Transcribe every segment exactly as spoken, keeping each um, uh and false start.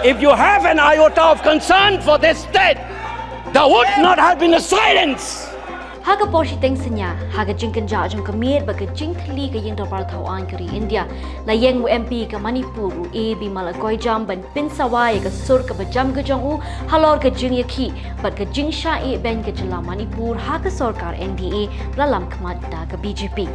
If you have an iota of concern for this state, there would not have been a silence. Ha ka por shiteng synñia, ha ka jingkynjah jong ka miet bad ka jingthylli ka ïing dorbar thaw aiñ ka ri India, la ïeng u M P ka Manipur u A Bimal Akoijam ban pynsawa ïa ka sur kaba jam ka jong u halor ka jingïakhih bad ka jingshah ïehbeiñ ka jylla Manipur ha ka sorkar N D A ba la lam khmat da ka B J P.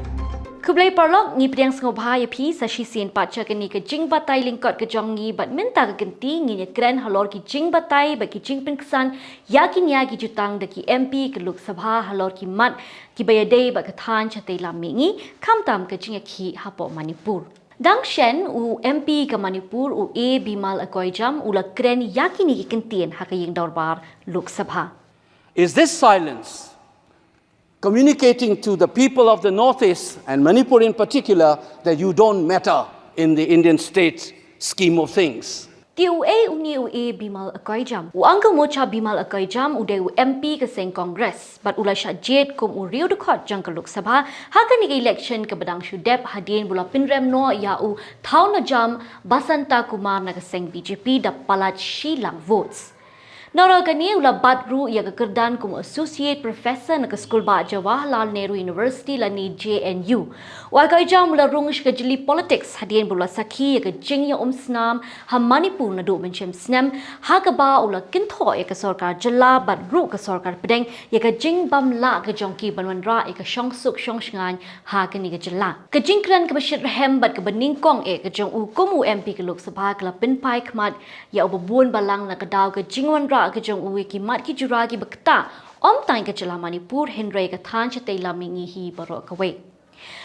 Khublei paralok, ngi pdiang sngewbha ïa phi sa shisien pat sha kane ka jingbatai lyngkot ka jong ngi bad mynta ka kynti ngin ïakren halor ki jingbatai bad ki jingpynksan ïa ki nia ki jutang da ki M P ka Lok Sabha halor ki mat kiba ïadei bad ka thaiñ shatei lam mihngi, khamtam ka jingïakhih hapoh Manipur. Dang shen u M P ka Manipur u A Bimal Akoijam u la kren ïa kine ki kyntien ha ka ïing dorbar Lok Sabha. Is this silence communicating to the people of the Northeast and Manipur in particular that you don't matter in the Indian state scheme of things? Te uei une u A Bimal Akoijam? U Angkal Mocha Bimal Akoijam u dei u M P ka seng Congress bad u la shah jied kum u riew dkhot jong ka Lok Sabha ha kane ka election kaba dang shu dep hadien ba u la pynrem noh ïa u Thawnajam Basanta Kumar na ka seng B J P da palat shi lak votes. Nalor kane u la bat ruh ïa ka kyrdan kum u Associate Professor na ka skul bah Jawaharlal Nehru University lane J N U. U Akoijam u la rung sha ka jylli politics hadien ba u la sakhi ïa ka jingïaumsnam ha Manipur naduh mynshem snem, ha kaba u la kynthoh ïa ka sorkar jylla bad ruh ka sorkar pdeng ïa ka jingbym lah ka jong ki ban wanrah ïa ka shongsuk shongshngaiñ ha kane ka jylla. Ka jingkren kaba shitrhem bad kaba nyngkong eh ka jong u kum u M P ka Lok Sabha ka la pynphai khmat ïa uba bun balang na ka daw ka jingwanrah ka jong u ïa ki mat ki jura kiba ktah, ym tang ka jylla Manipur hynrei ka thaiñ shatei lam mihngi hi baroh kawei.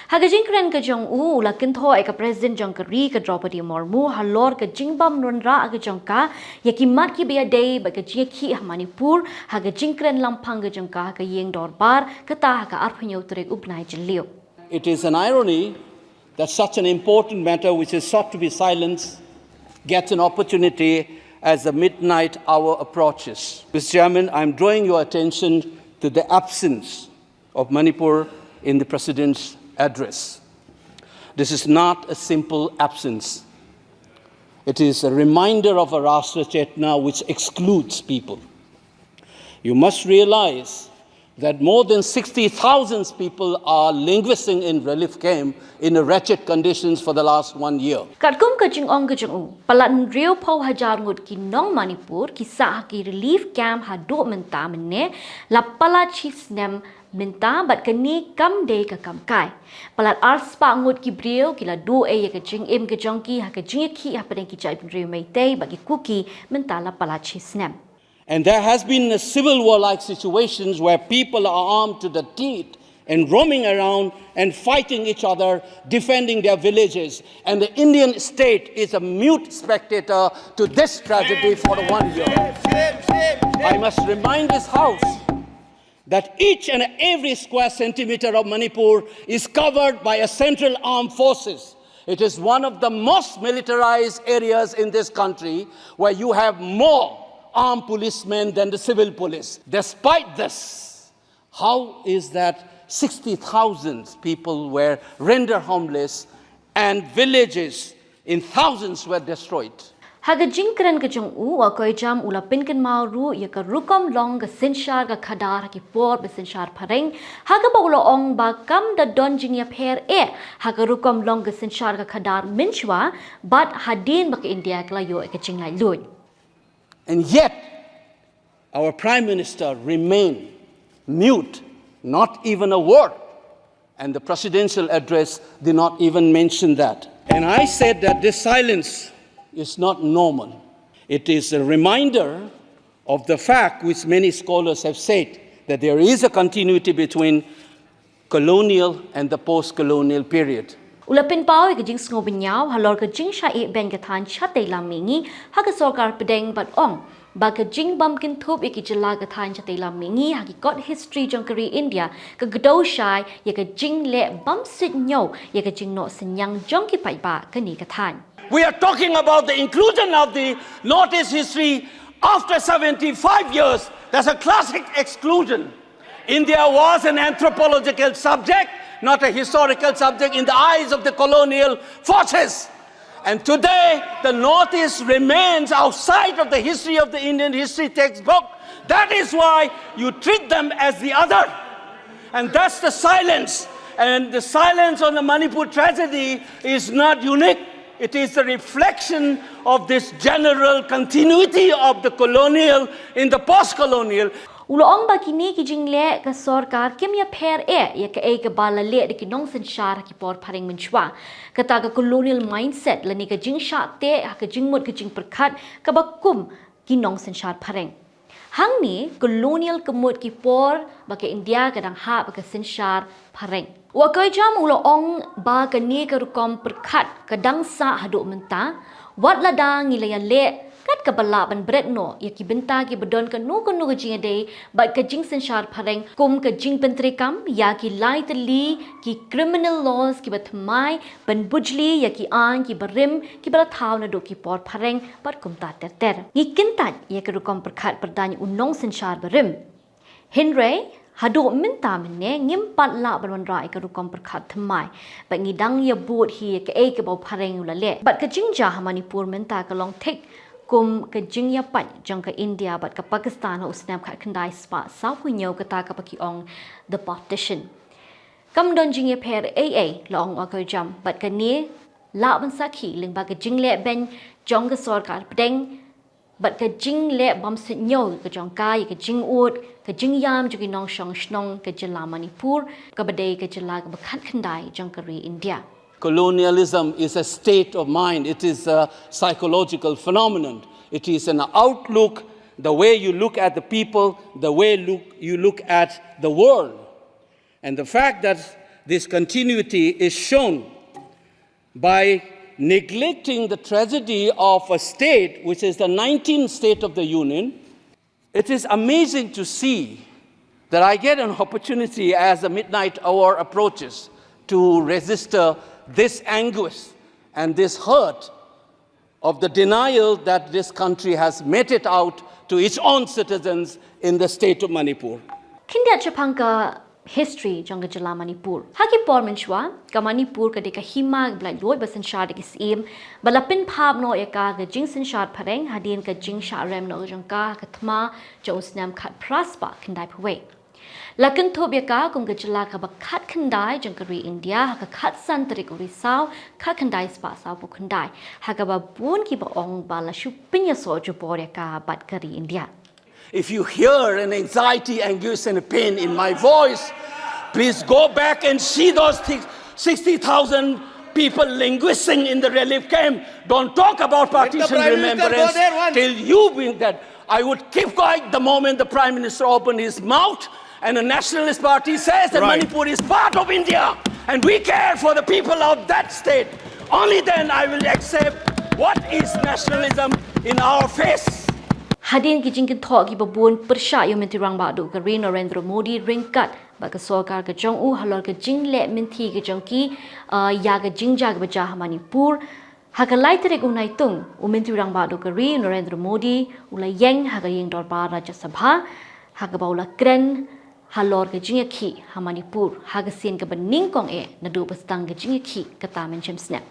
Ha ka jingkren ka jong u, u la kynthoh ïa ka President jong ka ri ka Droupadi Murmu halor ka jingbym wanrah ka jong ka ïa ki mat kiba ïadei bad ka jingïakhih ha Manipur ha ka jingkren lampang ka jong ka ha ka ïing dorbar, kata ha ka arphew hynñiew tarik u bnai Jylliew. It is an irony that such an important matter which is sought to be silenced gets an opportunity as the midnight hour approaches. Mister Chairman, I am drawing your attention to the absence of Manipur in the President's address. This is not a simple absence. It is a reminder of a Rashtra Chetna which excludes people. You must realize that more than sixty thousand people are languishing in relief camp in a wretched conditions for the last one year. Katkum ka jingong ka jong u, palat hynriewphew hajar ngut ki nong Manipur ki sah ha ki relief camp haduh mynta mynne la palat shi snem mynta bad kane kam dei ka kam kai. Palat arspah ngut ki briew ki la duh ei ïa ka jingim ka jong ki ha ka jingïakhih hapdeng ki jaitbynriew Meitei bad ki Kuki mynta la palat shi snem. And there has been a civil war-like situations where people are armed to the teeth and roaming around and fighting each other, defending their villages. And the Indian state is a mute spectator to this tragedy for one year. I must remind this House that each and every square centimeter of Manipur is covered by a central armed forces. It is one of the most militarized areas in this country where you have more armed policemen than the civil police. Despite this, how is that sixty thousand people were rendered homeless and villages in thousands were destroyed? Ha ka jingkren ka jong u, u Akoijam u la pynkynmaw ruh ïa ka rukom long ka synshar ka khadar ha ki por ba synshar phareng, ha kaba u la ong ba kam da don jingïapher eh ha ka rukom long ka synshar ka khadar mynshuwa bad hadien ba ka India ka la ïoh ïa ka jinglaitluid. And yet, our Prime Minister remained mute, not even a word. And the presidential address did not even mention that. And I said that this silence is not normal. It is a reminder of the fact which many scholars have said that there is a continuity between colonial and the post-colonial period. U la pynpaw ïa ka jingsngewbynñiaw halor ka jingshah ïehbeiñ ka thaiñ shatei lam mihngi ha ka sorkar pdeng bad ong ba ka jingbym kynthup ïa ki jylla ka thaiñ shatei lam mihngi ha ki kot history jong ka ri India ka kdew shai ïa ka jingleh bym suidñiew ïa ka jingnoh synñiang jong ki paidbah kane ka thaiñ. We are talking about the inclusion of the Northeast history after seventy-five years. That's a classic exclusion. India was an anthropological subject, not a historical subject in the eyes of the colonial forces. And today, the Northeast remains outside of the history of the Indian history textbook. That is why you treat them as the other. And that's the silence. And the silence on the Manipur tragedy is not unique. It is the reflection of this general continuity of the colonial in the post-colonial. U la ong ba kine ki jingleh ka sorkar kim ïapher eh ïa kaei kaba la leh da ki nongsynshar ha ki por phareng mynshwa. Kata ka colonial mindset lane ka jingshah teh ha ka jingmut ka jingpyrkhat kaba kum ki nongsynshar phareng. Hangne colonial ka mut ki por ba ka India ka dang hap ha ka synshar phareng. U Akoijam u la ong ba kane ka rukom pyrkhat ka dang sah haduh mynta, wat lada ngi la ïaleh kat kaba lah ban bret noh ïa ki bynta kiba don kano kano ka jingïadei bad ka jingsynshar phareng, kum ka jingpyntreikam ïa ki lai tylli ki criminal laws kiba thymmai, ban bujli ïa ki aiñ kiba rim kiba la thaw naduh ki por phareng bad kumta ter ter. Ngi kyntait ïa ka rukom pyrkhat pyrdain u nongsynshar barim. Hynrei haduh mynta mynne ngim pat lah ban wanrah ïa ka rukom pyrkhat thymmai. Bad ngi dang ïa bud hi ïa kaei kaba u phareng u la leh. Bad ka jingjia ha Manipur mynta ka long thik kum ka jingïapait jong ka India bad ka Pakistan ha u snem khatkhyndai spah sawphew hynñiew, kata kaba ki ong the partition. Kam don jingïapher ei ei, la ong u Akoijam, bad kane lah ban sakhi lyngba ka jingleh beiñ jong ka sorkar pdeng bad ka jingleh bymsuidñiew ka jong ka ïa ka jingud ka jingïam jong ki nongshong shnong ka jylla Manipur kaba dei ka jylla kaba khatkhyndai jong ka ri India. Colonialism is a state of mind, it is a psychological phenomenon, it is an outlook, the way you look at the people, the way look, you look at the world. And the fact that this continuity is shown by neglecting the tragedy of a state which is the nineteenth state of the Union, it is amazing to see that I get an opportunity as the midnight hour approaches to register this anguish and this hurt of the denial that this country has meted out to its own citizens in the state of Manipur. Khyndiat shaphang ka history jong ka jylla Manipur. Ha ki por mynshwa, ka Manipur ka dei ka hima kaba laitluid ba synshar da ki syiem, ba la pynphap noh ïa ka ka jingsynshar phareng hadien ka jingshah rem noh jong ka ha ka thma jong u snem khatphra spah khyndaiphew wei. La kynthup ïa ka kum ka jylla kaba khatkhyndai jong ka ri India ha ka khatsan tarik u Risaw khatkhyndai spah sawphew khyndai, ha kaba bun kiba ong ba la shu pynïasoh jubor ïa ka bad ka ri India. If you hear an anxiety, anguish, and a pain in my voice, please go back and see those thi- sixty thousand people languishing in the relief camp. Don't talk about partition remembrance till you bring that. I would keep quiet the moment the Prime Minister opened his mouth and the Nationalist Party says that Manipur is part of India and we care for the people of that state. Only then I will accept what is nationalism in our face. Hadien ki jingkynthoh kiba bun pyrshah ïa u Myntri Rangbah duh ka ri Narendra Modi ryngkat bad ka sorkar ka jong u halor ka jingleh mynthi ka jong ki, uh, ïa ka jingjia kaba jia ha Manipur. Ha ka lai tarik u Naitung, u Myntri Rangbah duh ka ri Narendra Modi u la ïeng ha ka ïing dorbar Rajya Sabha, ha kaba u la kren halor ka jingïakhih ha Manipur, ha ka sien kaba nyngkong eh naduh ba sdang ka jingïakhih kata mynshem snem.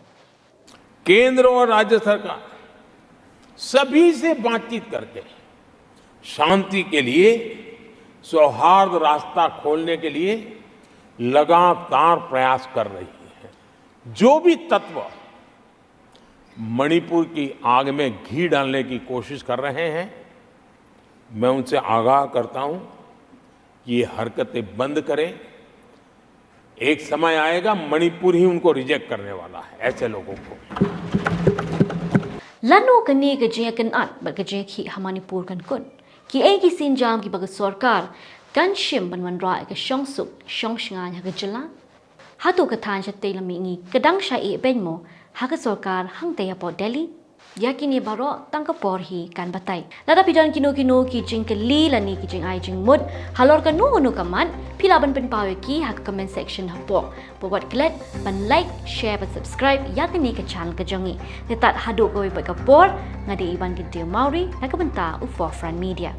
केंद्र और राज्य सरकार सभी से बातचीत करके शांति के लिए सौहार्द रास्ता खोलने के लिए लगातार प्रयास कर रही है। जो भी तत्व मणिपुर की आग में घी डालने की कोशिश कर रहे हैं, मैं उनसे आगाह करता हूं कि ये हरकतें बंद करें। एक समय आएगा, मणिपुर ही उनको रिजेक्ट करने वाला है, ऐसे लोगों को। Lano kane ka jingïakynad bad ka jingïakhih ha Manipur kan kut? Kiei ki sienjam kiba ka sorkar kan shim ban wanrah ïa ka shongsuk shongshngaiñ ha ka jylla? Hato ka thaiñ shatei lam mihngi ka dang shah ïeh beiñ mo ha ka sorkar hangtei hapoh Delhi? Ïa kine baroh tang ka por hi kan batai. Lada phi don kino kino ki jingkylli lane ki jingai jingmut halor kano kano ka mat, phi lah ban pynpaw ïa ki ha ka comment section hapoh. Bad wat klet ban like, share bad subscribe ïa kane ka channel ka jong ngi. Te tad haduh kawei pat ka por, nga dei Iban Kyntew Mawrie na ka bynta u Forefront Media.